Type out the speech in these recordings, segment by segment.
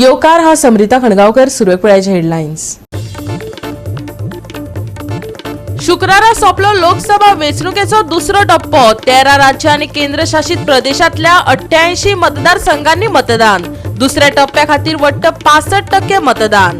येवकार. हा समरिता खणगावकर. सुरवेक पळयाचे हेडलायन्स. शुक्रारा सोंपलो लोकसभा वेंचणुकेचो दुसरो टप्पो. 13 राज्य आणि केंद्रशासित प्रदेशातल्या 88 मतदारसंघांनी मतदान. दुसऱ्या टप्प्या खातीर वट्ट 65% मतदान.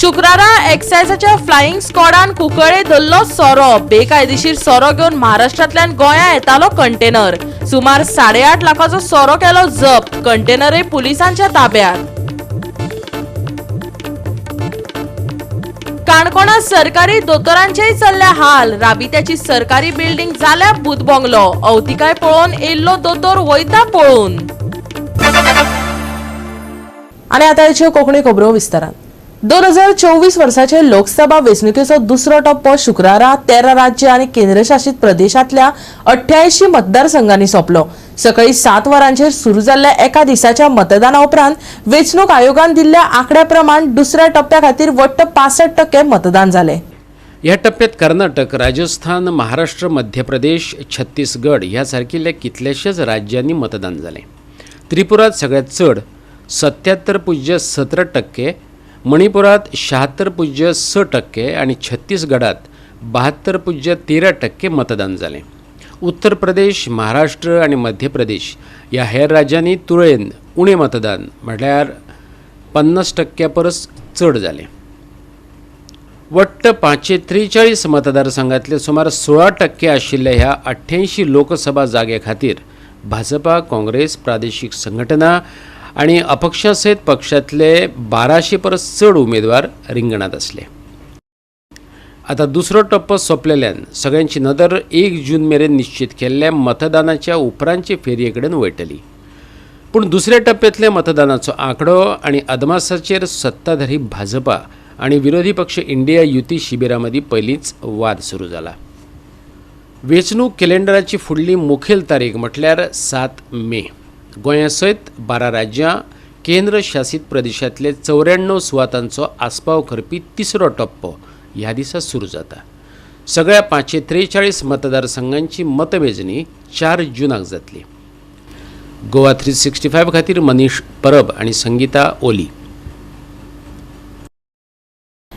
शुक्रारा एक्सायजाच्या फ्लायिंग स्क्वॉडान कुंकळे धरलो सोरो. बेकायदेशीर सोरो घेवन महाराष्ट्रांतल्यान गोंया येतालो कंटेनर. सुमार 8.5 लाखाचो सोरो केलो जप्त. कंटेनरय पुलिसांच्या ताब्यात. काणकोणात सरकारी दोतोरांचेय चल्ल्या हाल. राबित्याची सरकारी बिल्डिंग जाल्या भूत बंगलो. अवतिकाय पळोवन येयल्लो दोतोर वयता पळून. आनी आतां येच्यो कोंकणी खबरो विस्तारान. 2024 वर्साचे लोकसभा वेंचणुकेचो दुसरो टप्पो शुक्रारा 13 राज्य आनी केंद्रशासित प्रदेशांतल्या 88 मतदारसंघांनी सोंपलो. सकाळी 7 वरांचेर सुरू जाल्ल्या एका दिसाच्या मतदाना उपरांत वेंचणूक आयोगान दिल्ल्या आंकड्या प्रमाण दुसऱ्या टप्प्या खातीर वट्ट 65% मतदान जालें. ह्या टप्प्यात कर्नाटक, राजस्थान, महाराष्ट्र, मध्य प्रदेश, छत्तीसगड ह्या सारकिल्ल्या कितल्याशाच राज्यांनी मतदान जालें. त्रिपुरात सगळ्यात चड 77.17%, मणिपुरात 76.6% आनी छत्तीसगडात 72.13% मतदान जालें. उत्तर प्रदेश, महाराष्ट्र आनी मध्य प्रदेश ह्या हेर राज्यांनी तुळेन उणें मतदान म्हळ्यार 50% परस चड जालें. वट्ट 543 मतदारसंघातले सुमार 16% आशिल्ल्या ह्या 88 लोकसभा जागे खातीर भाजपा, काँग्रेस, प्रादेशीक संघटना आनी अपक्षा सयत पक्षांतले 1200 परस चड उमेदवार रिंगणांत आसले. आतां दुसरो टप्पो सोंपलेल्यान सगळ्यांची नदर 1 जून मेरेन निश्चित केल्ल्या मतदानाच्या उपरांतचे फेरये कडेन वळटली. पूण दुसऱ्या टप्प्यांतल्या मतदानाचो आंकडो आनी अदमासाचेर सत्ताधारी भाजपा आनी विरोधी पक्ष इंडिया युती शिबिरा मदीं पयलींच वाद सुरू जाला. वेंचणूक कॅलेंडराची फुडली मुखेल तारीख म्हटल्यार 7 मे. गोंया सयत 12 राज्यां, केंद्रशासीत प्रदेशांतले 94 सुवातांचो आस्पाव करपी तिसरो टप्पो ह्या दिसा सुरू जाता. सगळ्या 543 मतदारसंघांची मतमेजणी 4 जुनाक जातली. गोवा 365 खातीर मनीष परब आनी संगीता ओली.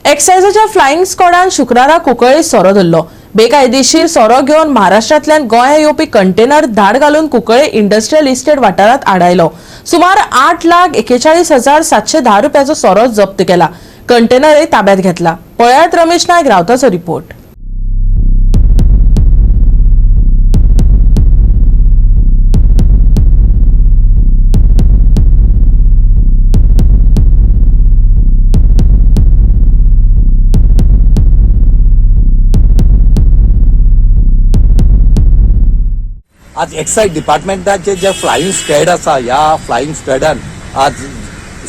एक्सायजाच्या फ्लायिंग स्क्वॉडान शुक्रारा कुंकळे सोरो धरलो. बेकायदेशीर सोरो घेवन महाराष्ट्रांतल्यान गोंया येवपी कंटेनर धाड घालून कुंकळे इंडस्ट्रियल इस्टेट वाठारांत आडायलो. सुमार 8,41,710 रुपयाचो सोरो जप्त केला. कंटेनरय ताब्यात घेतला. पळयात रमेश नायक रावताचो रिपोर्ट. आज एक्सायज डिपार्टमेंटाचे जे फ्लायिंग स्क्वॅड आसा, ह्या फ्लायिंग स्क्वॅडान आज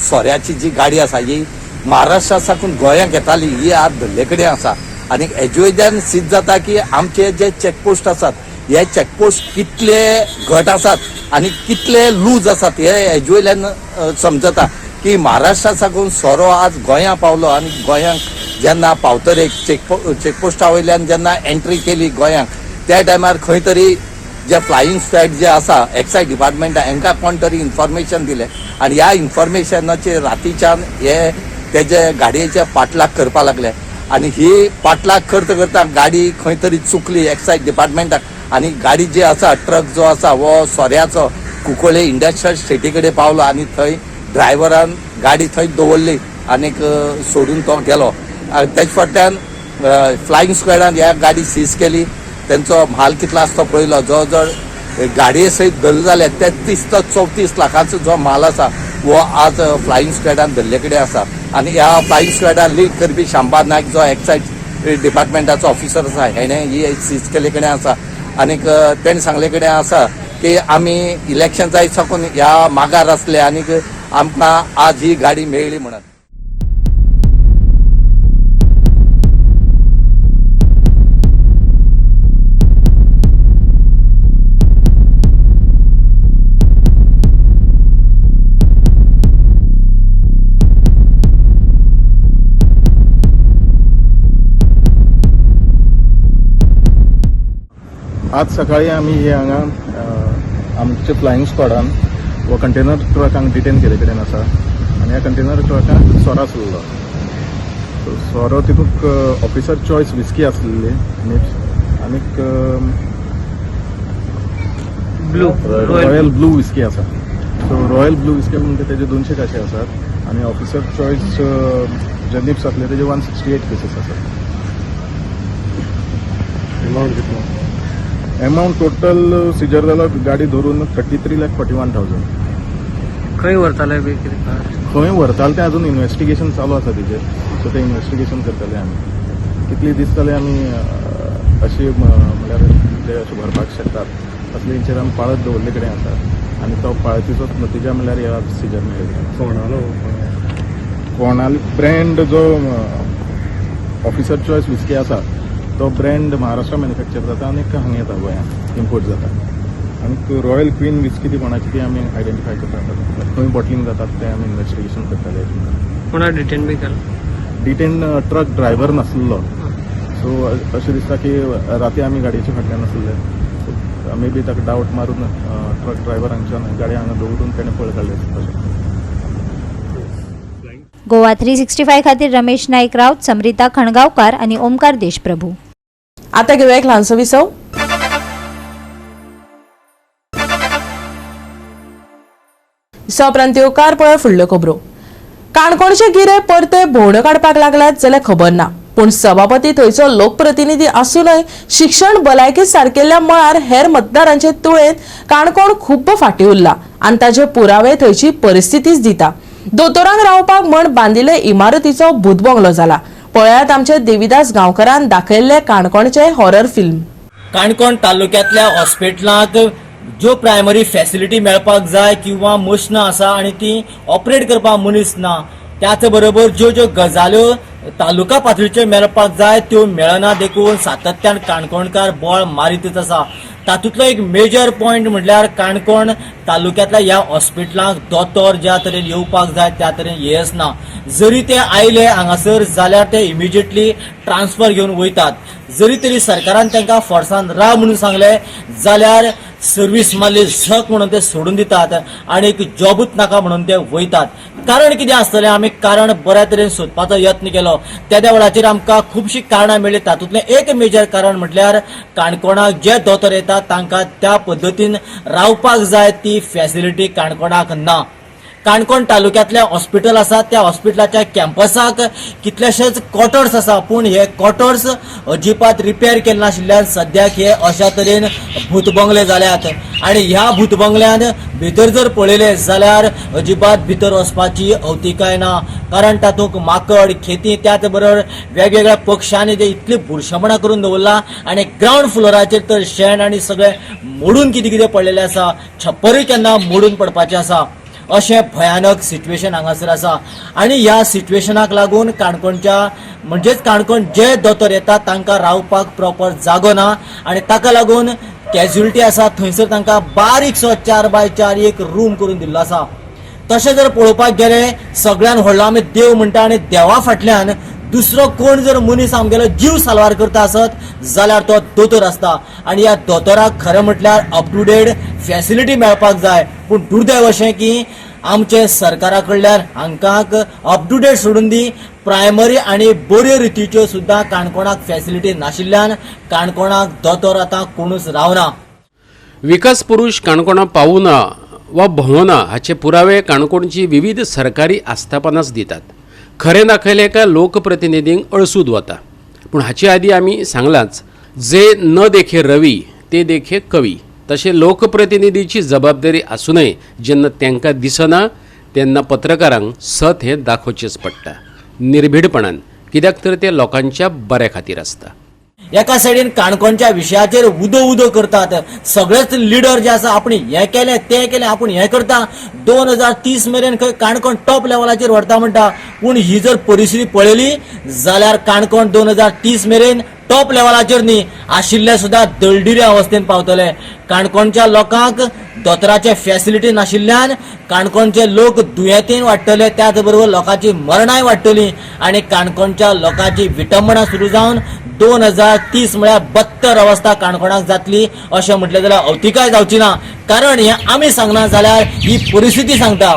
सोऱ्याची जी गाडी आसा ही महाराष्ट्रा साकून गोंयांक येताली, ही आज धरले कडेन आसा. आनी हेजे वयल्यान सिद्ध जाता की आमचे जे चॅकपोस्ट आसात हे चॅकपोस्ट कितले घट आसात आनी कितले लूज आसात हे हेजे वयल्यान समजता की महाराष्ट्रा साकून सोरो आज गोंया पावलो. आनी गोंयांक जेन्ना पावतरेक चेकपोस्टा वयल्यान जेन्ना एंट्री केली गोंयांक, त्या टायमार खंय तरी जे फ्लायिंग स्क्वॅड जे आसा एक्सायज डिपार्टमेंटा हांकां कोण तरी इन्फॉर्मेशन दिलें आनी ह्या इन्फॉर्मेशनाचेर रातीच्यान हे तेजे गाडयेचे पाठलाग करपा लागले. आनी ही पाठलाग करता करता गाडी खंय तरी चुकली एक्सायज डिपार्टमेंटाक आनी गाडी जी आसा, ट्रक जो आसा हो सोऱ्याचो कुंकळे इंडस्ट्रियल स्टेटी कडेन पावलो आनी थंय ड्रायव्हरान गाडी थंय दवरली आनीक सोडून तो गेलो. तेजे फाटल्यान फ्लायिंग स्क्वॅडान ह्या गाडी सीज केली. तेंचो म्हाल कितलो आसा तो पळयलो. जवळ जवळ गाडये सयत धरले जाल्यार 33 ते 34 लाखांचो जो म्हाल आसा हो आज फ्लायिंग स्क्वॅडान धरले कडेन आसा. आनी ह्या फ्लायिंग स्क्वॅडान लीड करपी शांबा नायक जो एक्सायज डिपार्टमेंटाचो ऑफिसर आसा हेणें ही सीज केल्ले कडेन आसा. आनीक तेणें सांगले कडेन आसा की आमी इलेक्शन जायत साकून ह्या मागार आसले आनीक आमकां आज ही गाडी मेळ्ळी म्हणून. आज सकाळी आमी हे हांगा आमचे फ्लायिंग स्क्वॉडान हो कंटेनर ट्रक हांगा डिटेन केल्ले कडेन आसा आनी ह्या कंटेनर ट्रकान सोरो आसलेलो. सो सोरो तितूंत ऑफिसर चॉयस विस्की आसलेली निप्स आनीक ब्लू रॉयल ब्लू विस्की आसा. सो रॉयल ब्लू विस्की म्हणटा तेजे 200 काशे आसात आनी ऑफिसर चॉयस जे निप्स आसले तेजे 168 केसीस आसात. अमाऊंट कितलो? एमाउंट टोटल सिजर जाला गाडी धरून 33,41,000. खंय व्हरताले बी कितें कळ्ळें? खंय व्हरताले तें अजून इन्वेस्टिगेशन चालू आसा तेजेर. सो तें इन्वेस्टिगेशन करतले आमी. कितले दीस जाले आमी अशी म्हणल्यार जे अशें व्हरपाक शकतात असले हेंचेर आमी पाळत दवरले कडेन आसा आनी तो पाळतीचोच नतिजा म्हणल्यार ह्या सिजर मेळ्ळे कडेन. कोणालो? कोणाली ब्रँड जो ऑफिसर चॉयस विस्की आसा तो ब्रँड महाराष्ट्रा मॅन्युफॅक्चर जाता आनी हांगा येता गोंयांत इम्पोर्ट जाता. आनी रॉयल क्वीन विस्की ती कोणाची ती आमी आयडेंटिफाय करतात, खंय बॉटलिंग जातात तें आमी इन्वेस्टिगेशन करतले. कोणा डिटेन बी केला? डिटेन ट्रक ड्रायव्हर नासलो. सो अशें दिसता की राती आमी गाडयेच्या फाटल्यान आसले, सो मे बी ताका डावट मारून ट्रक ड्रायव्हर हांगच्यान गाडी हांगा दवरून तेणें पळ काडली आसतली. गोवा 365 खातीर रमेश नाईक राऊत, समरिता खणगावकार आणि ओमकार देशप्रभू. आता घेवया एक ल्हानसो विसव. दिसा उपरांत येवकार. पळय फुडल्यो खबरो. काणकोणचे गिरे परते भोंवड्यो काडपाक लागल्यात जाल्यार खबर ना, पूण सभापती थंयचो लोकप्रतिनिधी आसूनय शिक्षण, भलायकी सारकेल्या मळार हेर मतदारांचे तुळेंत काणकोण खूब्ब फाटीं उरला आनी ताचे पुरावे थंयची परिस्थितीच दिता. दोतोरांक रावपाक म्हण बांदिल्ले इमारतीचो भूतबंगलो जाला. पळयात आमचे देविदास गांवकरान दाखयल्ले काणकोणचे हॉरर फिल्म. काणकोण तालुक्यांतल्या हॉस्पिटलांत ज्यो प्रायमरी फॅसिलिटी मेळपाक जाय किंवा मशिनां आसा आनी ती ऑपरेट करपाक मनीस ना, त्याच बरोबर ज्यो ज्यो गजाल्यो तालुका पातळीचेर मेळपाक जाय त्यो मेळना, देखून सातत्यान काणकोणकार बोळ मारीतच आसा. तातूंतलो एक मेजर पॉयंट म्हटल्यार काणकोण तालुक्यांतल्या ह्या हॉस्पिटलांक दोतोर ज्या तरेन येवपाक जाय त्या तरेन येच ना. जरी ते आयले हांगासर जाल्यार ते इमिजिएटली ट्रान्सफर घेवन वयतात. जरी तरी सरकारान तांकां फोर्सान राव म्हणून सांगलें जाल्यार सर्वीस मारली झक म्हणून ते सोडून दितात आनी जॉबूच नाका म्हणून ते वयतात. कारण कितें आसतलें, आमी कारण बऱ्या तरेन सोदपाचो यत्न केलो. तेद्या वेळाचेर आमकां खुबशीं कारणां मेळ्ळीं. तातूंतलें एक मेजर कारण म्हटल्यार काणकोणाक जे दोतोर येतात तांकां त्या पद्दतीन रावपाक जाय ती फॅसिलिटी काणकोणाक ना. काणकोण तालुक्यांतलें हॉस्पिटल आसा त्या हॉस्पिटलाच्या कॅम्पसाक कितलेशेच क्वॉर्टर्स आसा, पूण हे क्वॉर्टर्स अजिबात रिपेर केले नाशिल्ल्यान सद्याक हे अशा तरेन भूतबंगले जाल्यात आनी ह्या भूतबंगल्यान भितर जर पळयलें जाल्यार अजिबात भितर वचपाची अवतिकाय ना, कारण तातूंत माकड खेती त्याच बरोबर वेगवेगळ्या पक्षांनी ते इतली बुरशेपणां करून दवरला आनी ग्रावंड फ्लोराचेर तर शेण आनी सगळें मोडून कितें कितें पडलेलें आसा, छप्परूय केन्ना मोडून पडपाचें आसा. अशें भयानक सिट्युएशन हांगासर आसा आनी ह्या सिट्युएशनाक लागून काणकोणच्या म्हणजेच काणकोण जे दोतोर येतात तांकां रावपाक प्रॉपर जागो ना आनी ताका लागून कॅज्युलिटी आसा थंयसर तांकां बारीकसो 4x4 एक रूम करून दिल्लो आसा. तशें जर पळोवपाक गेले सगळ्यान व्हडलो आमी देव म्हणटा आनी देवा फाटल्यान दुसरो कोण जर मनीस आमगेलो जीव साल्वार करता आसत जाल्यार तो दोतोर आसता आनी ह्या दोतोराक खरें म्हटल्यार अप टू डेट फॅसिलिटी मेळपाक जाय, पूण दुर्दैव अशें की आमचे सरकारा कडल्यान हांकां अप टू डेट सोडून दी, प्रायमरी आनी बऱ्यो रितीच्यो सुद्दां काणकोणाक फॅसिलिटी नाशिल्ल्यान काणकोणाक दोतोर आतां कोणूच रावना. विकास पुरुष काणकोणा पावना वा भोंवना हाचे पुरावे काणकोणची विविध सरकारी आस्थापनाच दितात. खरें दाखयलें काय लोकप्रतिनिधींक अळसूद वता, पूण हाचे आदीं आमी सांगलांच, जे न देखे रवी ते देखे कवी. तशें लोकप्रतिनिधीची जबाबदारी आसूनय जेन्ना तांकां दिसना तेन्ना पत्रकारांक सत हें दाखोवचेंच पडटा निर्भीडपणान, कित्याक तर तें लोकांच्या बऱ्या खातीर आसता. एका सायडीन काणकोणच्या विशयाचेर उदो उदो करतात सगळेच लिडर जे आसा, आपण हें केलें तें केलें, आपूण हें करता, 2030 मेरेन खंय काणकोण टॉप लेवलाचेर व्हरता म्हणटा, पूण ही जर परिस्थिती पळयली जाल्यार काणकोण 2030 मेरेन टॉप लेवलाचेर न्ही आशिल्ले सुद्दां दळडिरे अवस्थेन पावतले. काणकोणच्या लोकांक दोतोराचे फॅसिलिटी नाशिल्ल्यान काणकोणचे लोक दुयेंतीन वाडटले, त्याच बरोबर लोकांची मरणाय वाडटली आनी काणकोणच्या लोकांची विटंबणा सुरू जावन 2030 म्हळ्यार बत्तर अवस्था काणकोणाक जातली अशें म्हटलें जाल्यार अवतिकाय जावची ना. कारण हें आमी सांगना जाल्यार ही परिस्थिती सांगता,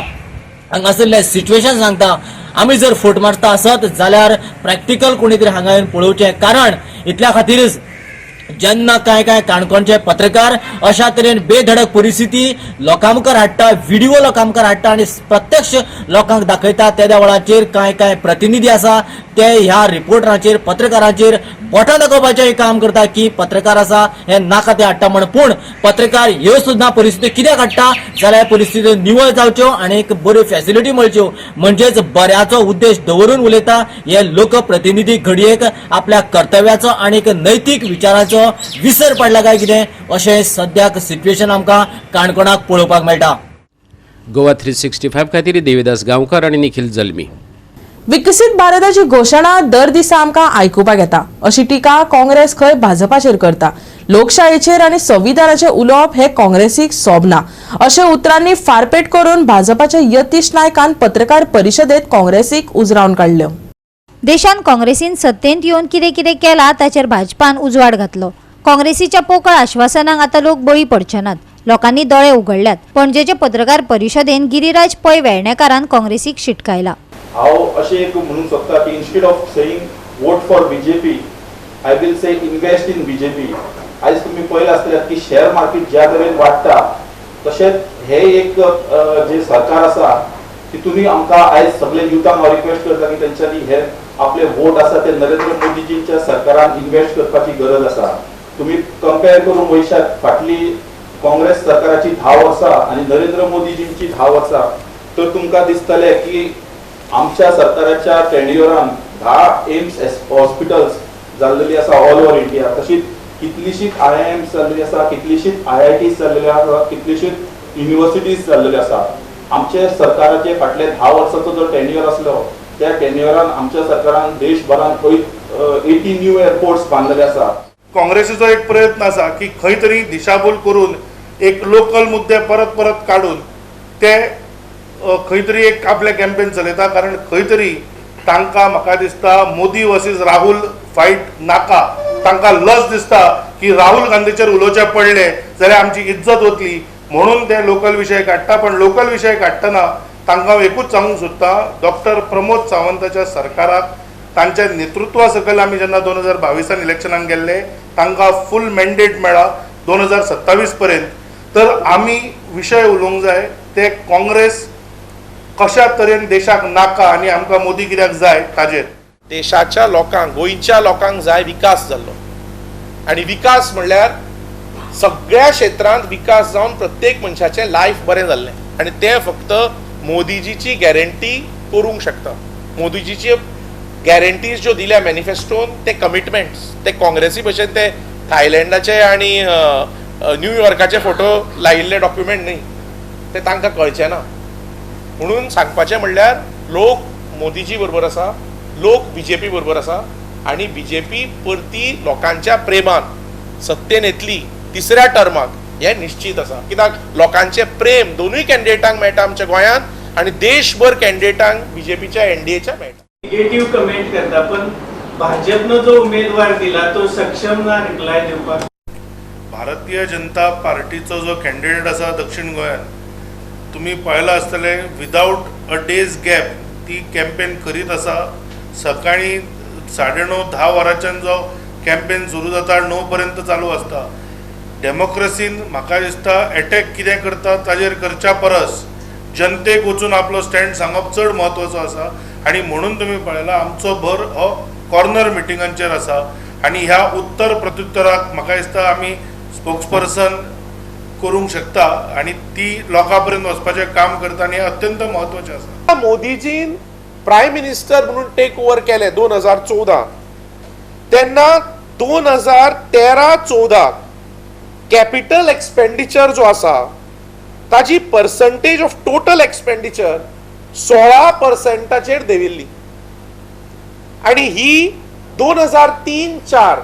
हांगासरलें सिच्युएशन सांगता. आमी जर फट मारता आसत जाल्यार प्रॅक्टिकल कोणी तरी हांगा येवन पळोवचें. कारण इतल्या खातीरच जेन्ना कांय कांय काणकोणचे पत्रकार अशा तरेन बेधडक परिस्थिती लोकां मुखार हाडटा, व्हिडिओ लोकां मुखार हाडटा आनी प्रत्यक्ष लोकांक दाखयता, तेद्या वेळाचेर कांय कांय प्रतिनिधी आसा ते ह्या रिपोर्टरांचेर पत्रकारांचेर बोटां दाखोवपाचें काम करता की पत्रकार आसा हे नाका ते हाडटा म्हण. पूण पत्रकार ह्यो सुद्दां परिस्थिती कित्याक हाडटा जाल्यार परिस्थिती निवळ जावच्यो आनी एक बऱ्यो फॅसिलिटी मेळच्यो, म्हणजेच बऱ्याचो उद्देश दवरून उलयता. हे लोकप्रतिनिधी घडयेक आपल्या कर्तव्याचो आनी एक नैतीक विचाराचो विसर पडला काय कितें अशें सद्याक सिच्युएशन आमकां काणकोणाक पळोवपाक मेळटा. गोवा 365 खातीर देविदास गांवकर आनी निखील जल्मी. विकसीत भारताची घोशणा दर दिसा आमकां आयकुपाक येता अशी टिका काँग्रेस खंय भाजपाचेर करता. लोकशायेचेर आनी संविधानाचेर उलोवप हे काँग्रेसीक सोबना अशें उतरांनी फारपेट करून भाजपाचे यतीश नायकान पत्रकार परिशदेत काँग्रेसीक उजरावन काडल्यो. देशांत काँग्रेसीन सत्तेंत येवन कितें कितें केलां ताचेर भाजपान उजवाड घातलो. काँग्रेसीच्या पोकळ आश्वासनांक आतां लोक बळी पडचे नात. लोकांनी दोळे उगडल्यात. पणजेचे पत्रकार परिशदेन गिरीराज पै वेर्णेकारान काँग्रेसीक शिटकायला. हांव अशें एक म्हणूंक सोदता की instead of saying vote for BJP, I will say invest in BJP. आयज तुमी पळयलां आसतलें की शेअर मार्केट ज्या तरेन वाडटा, तशेंच हे एक जे सरकार आसा तितूनय आमकां आयज सगळे युथांक हांव रिक्वेस्ट करता की तेंच्यांनी हे आपले वोट आसा ते नरेंद्र मोदीजींच्या सरकारान इन्वेस्ट करपाची गरज आसा. तुमी कंपेर करून वयशात फाटली काँग्रेस सरकाराची 10 वर्सां आनी नरेंद्र मोदीजींची 10 वर्सां, तर तुमकां दिसतलें की आमच्या सरकाराच्या टेन्युअरान 10 एम्स हॉस्पिटल्स जाल्लेली आसा ऑल ओवर इंडिया. तशीच कितलीशीच आयआयएम्स जाल्लेली आसा, कितलीशीच आयआयटीज जाल्लेली आसा, कितलीशीच युनिव्हर्सिटीज जाल्लेल्यो आसा. आमचे सरकाराचे फाटले 10 वर्साचो जो टेन्युअर आसलो, त्या टेन्युअरान आमच्या सरकारान देशभरान 80 न्यू एअरपोर्ट्स बांदलेले आसा. काँग्रेसीचो एक प्रयत्न आसा की खंय तरी दिशाभूल करून एक लोकल मुद्दे परत परत काडून ते खंय तरी एक आपलें कॅम्पेन चलयता. कारण खंय तरी तांकां म्हाका दिसता मोदी वर्सीस राहुल फायट नाका. तांकां लज दिसता की राहुल गांधीचेर उलोवचें पडलें जाल्यार आमची इज्जत वतली, म्हणून ते लोकल विशय काडटा. पण लोकल विशय काडटना तांकां हांव एकूच सांगूंक सोदता, डॉक्टर प्रमोद सावंताच्या सरकाराक तांच्या नेतृत्वा सकयल आमी जेन्ना 2022 इलेक्शनाक गेल्ले, तांकां फूल मॅन्डेट मेळ्ळा 2027 पर्यंत. तर आमी विशय उलोवंक जाय ते काँग्रेस कशा तरेन देशाक नाका आनी आमकां मोदी कित्याक जाय ताजेर. देशाच्या लोकांक, गोंयच्या लोकांक जाय विकास जाल्लो आनी विकास म्हणल्यार सगळ्या क्षेत्रांत विकास जावन प्रत्येक मनशाचें लायफ बरें जाल्लें आनी तें फक्त मोदीजीची गॅरंटी करूंक शकता. मोदीजीची गॅरंटीज ज्यो दिल्या मॅनिफेस्टोन, ते कमिटमेंट्स, ते काँग्रेसी भशेन ते थायलंडाचे आनी न्यूयॉर्काचे फोटो लायिल्ले डॉक्युमेंट न्ही. ते तांकां कळचें ना. म्हणून सांगपाचें म्हणल्यार लोक मोदीजी बरोबर आसा, लोक बीजेपी बरोबर आसा आनी बीजेपी परती लोकांच्या प्रेमान सत्तेन येतली तिसऱ्या टर्माक हें निश्चीत आसा. कित्याक लोकांचें प्रेम दोनूय कॅन्डिडेटांक मेळटा आमच्या गोंयांत आनी देशभर कॅन्डिडेटांक बीजेपीच्या, एनडीएच्या मेळटा. निगेटिव्ह कमेंट करता, पण भाजपनं जो उमेदवार दिला तो सक्षम ना रिप्लाय दिवपाक. भारतीय जनता पार्टीचो जो कॅन्डिडेट आसा दक्षिण गोंयांत, तुमी पळयलां आसतलें, विदावट अ डेज गॅप ती कॅम्पेन करीत आसा. सकाळीं 9:30 10 वरांच्यान जो कॅम्पेन सुरू जाता, 9 पर्यंत चालू आसता. डेमोक्रेसीन म्हाका दिसता एटॅक कितें करता ताजेर करच्या परस जनतेक वचून आपलो स्टँड सांगप चड म्हत्वाचो आसा. आनी म्हणून तुमी पळयलां, आमचो भर हो कॉर्नर मिटिंगांचेर आसा आनी ह्या उत्तर प्रत्युत्तराक म्हाका दिसता आमी स्पोक्स पर्सन करूंक शकता आनी ती लोकां पर्यंत वचपाचें काम करता आनी हें अत्यंत म्हत्वाचें आसा. मोदीजीन प्रायम मिनिस्टर म्हणून टेक ओवर केलें 2014, तेन्ना 2013-14 कॅपिटल एक्सपेंडिचर जो आसा ताजी पर्संटेज ऑफ टोटल एक्सपेंडिचर 16 पर्संटाचेर देंविल्ली आनी ही 2003-4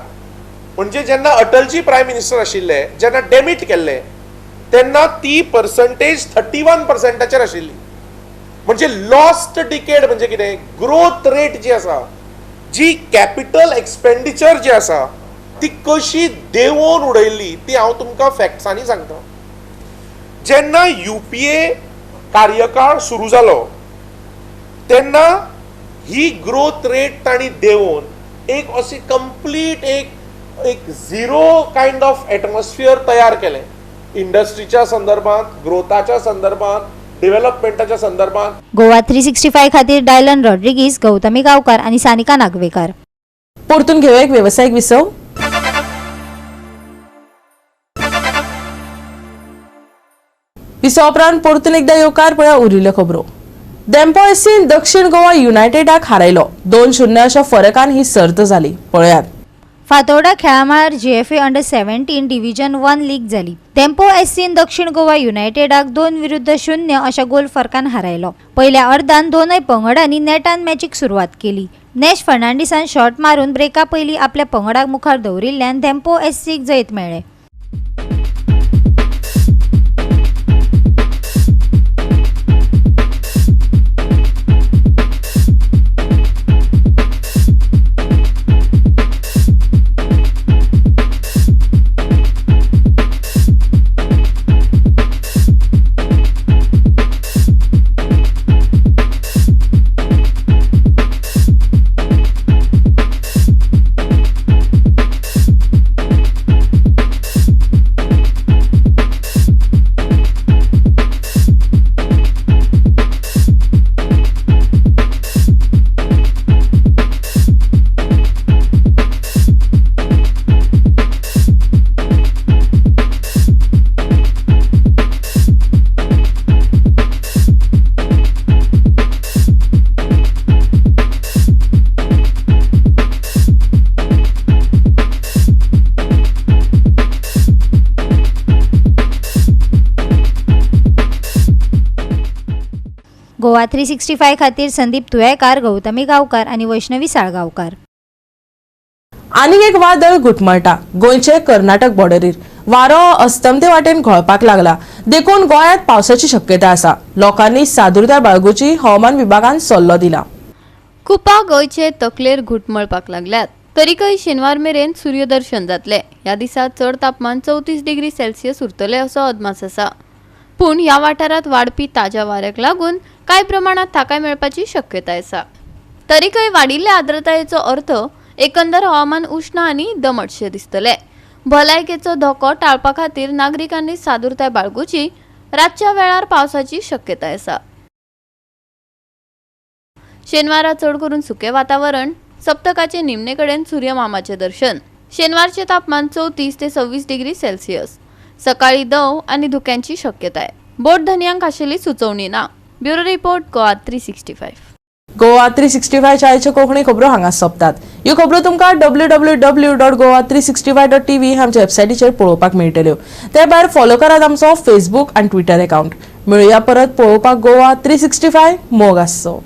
म्हणजे जेन्ना अटलजी प्रायम मिनिस्टर आशिल्ले, जेन्ना डेमिट केल्ले तेन्ना ती पर्संटेज 31% आशिल्ली. म्हणजे लॉस्ट डिकेड म्हणजे कितें, ग्रोथ रेट जी आसा, जी कॅपिटल एक्सपेंडिचर जी आसा ती कशी देंवोवन उडयल्ली ती हांव तुमकां फॅक्ट्सांनी सांगता. जेन्ना UPA कार्यकाळ सुरू जालो तेन्ना ही ग्रोथ रेट तांणी देंवोवन एक अशी कंप्लीट एक झिरो कायंड ऑफ एटमॉस्फियर तयार केलें इंडस्ट्रीच्या संदर्भात, ग्रोथाच्या संदर्भात, डेव्हलपमेंटाच्या संदर्भात. गोवा 365 खातीर डायलन रॉड्रिगीस, गौतमी गांवकार आनी सानिका नागवेकार. परतून घेवया एक वेवसायीक विसव. विसवा उपरांत परतून एकदा येवकार. पळया उरिल्ल्यो खबरो. धेंपो एससीन दक्षिण गोवा युनायटेडाक हारयलो. 2-0 अशा फरकान ही सर्त जाली. पळयात. फातोर्डा खेळामळार GFA under 17 division 1 league जाली. धेंपो एससीन दक्षिण गोवा युनायटेडाक 2-0 अशा गोल फरकान हारायलो. पयल्या अर्दान दोनय पंगडांनी नेटान मॅचीक सुरवात केली. नॅश फर्नांडीसान शॉट मारून ब्रेका पयलीं आपल्या पंगडाक मुखार दवरिल्ल्यान धेंपो एससीक जैत मेळ्ळें. गोवा 365 खातीर संदीप तुयेकार, गौतमी गांवकार आनी वैष्णवी साळगांवकार. आनीक एक वादळ घुटमळटा. गोंयचे कर्नाटक बॉर्डरीर वारो अस्तमते वाटेन घोळपाक लागला, देखून गोंयांत पावसाची शक्यता आसा. लोकांनी सादुरताय बाळगुची हवामान विभागान सल्लो दिला. कुपा गोंयचे तकलेर घुटमळपाक लागल्यात. तरीकय शेनवार मेरेन सूर्यदर्शन जातले. ह्या दिसा चड तापमान 34 डिग्री सेल्सियस उरतले असो अदमास आसा. पूण ह्या वाठारांत वाडपी ताज्या वाऱ्याक लागून कांय प्रमाणात थाकाय मेळपाची शक्यताय आसा. तरीकय वाडिल्ल्या आर्द्रतायेचो अर्थ एकंदर हवामान उश्ण आनी दमटशें दिसतले. भलायकेचो धोको टाळपा खातीर नागरिकांनी सादुरताय बाळगुची. रातच्या वेळार पावसाची शक्यताय आसा. शेनवारा चड करून सुकें वातावरण. सप्तकाचे निमणे कडेन सूर्यमामाचें दर्शन. शेनवारचें तापमान 34 ते 26 डिग्री सेल्सियस. सकाळी दव आनी धुक्यांची शक्यताय. बोट धनयांक खाशेली सुचोवणी ना. Bureau report, Goa 365. Goa 365 चायच्यो Konkani खबरो हांगा सोंपतात. ह्यो खबरो तुमकां www.goa365.tv आमच्या वेबसायटीचेर पळोवपाक मेळटल्यो. ते भायर फॉलो करात आमचो फेसबूक आनी ट्विटर अकाउंट. मेळुया परत पळोवपाक गोवा 365. मोग आसचो.